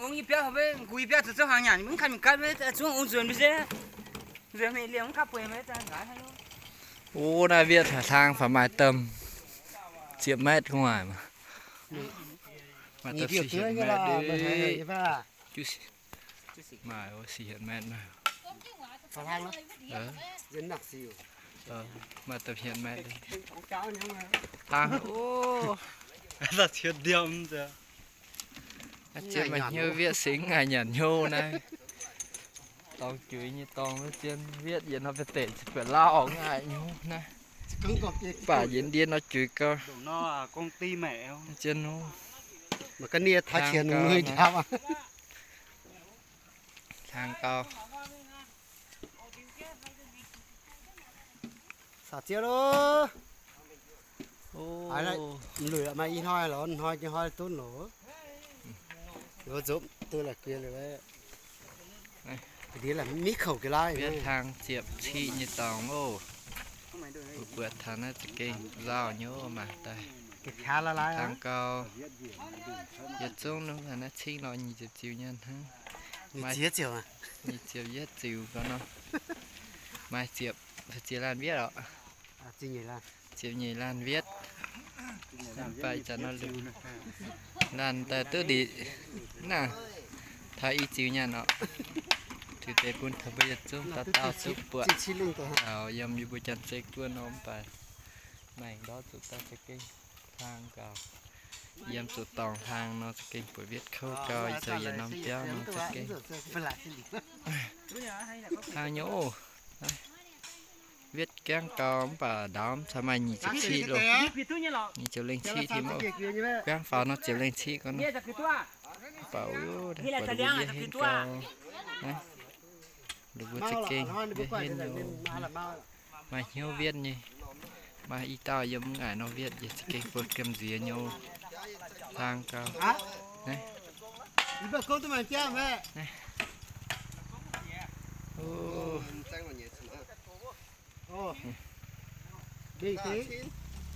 Ong yie biauv, nqu yie biauv zuqc zouv hnaangx nyanc, mv kanh mingh gaatv, zuqv ong nzuonx mv se. Nzuonx mingh liemh mv kaav bueix maiv za'gaaix haic lo. O, naaiv wieqv haaix hlang faaux maaih domh ziepc metv gu'nguaaic maah. Maaih domh siec hietc metv, maaih siec hietc metv maah. Maaih domh hietc metv. Hlang, o, ziepc hnyouv wieqv singx ngaih nyanc hnyouv naaiv. Dorngx juix nyei dorngx, zien wieqv yietc norm biauv deic ziepc buatc lauh ngaih hnyouv naaiv. Baac yietc ndiev nor juix gau. Zien hnyouv. Hlang gau. Saax ziev loh. Luic maaih i hnoi lorz hnoi, hnoi dunv loh. Nzopv duqv la'guiex liuz, ndiev la'miv kouc ga'laaih. Hlang ziepc ciqv nyei dorngx oc. Mbuo buatc taux naaiv za'gengh nzauh nyei oc, mangc daaih. Hlang gau. Yietc zungv naaiv cingv lorz nyic ziepc ziux nyanc hnangv. Nyic ziepc yietv ziux gau nor, maaih ziepc, ziepc laanh wietv oc. Ziepc nyeic laanh wietv. Mv baac ih zanc nor laanh daaih duqv ndiev naaiv, taux i ziux nyanc oc. Tuix deix bun taux mbuo yietc zungv dauh dauh duqv buatc. Yiem yie mbuo janx-zei guoqv nor mv baac maengc ndortv zuqc daaih za'gengh hlang gau. Yiem zuqc dorngx hlang nor za'gengh buatc wietv kouv gau, zoux yietc norm biauv nor za'gengh hlang nyei oc. Wietv gaengh gau mv baac ndaamv caux maaih nyic ziepc ciqv loh. Nyic ziepc lengh ciqv tim oc. Gaengh faaux nor ziepc lengh ciqv gau nor. Mv baac wuov, buatc mbuo yie henv gau. Ninh mbuo za'gengh yie henv nyei. Maaih hnyouv wietv nyei. Maaih i dauh yiem ngaaic nor wietv yie za'gengh bun gamh nziex nyei oc. Hlang gau. Naaiv. Mingh deix.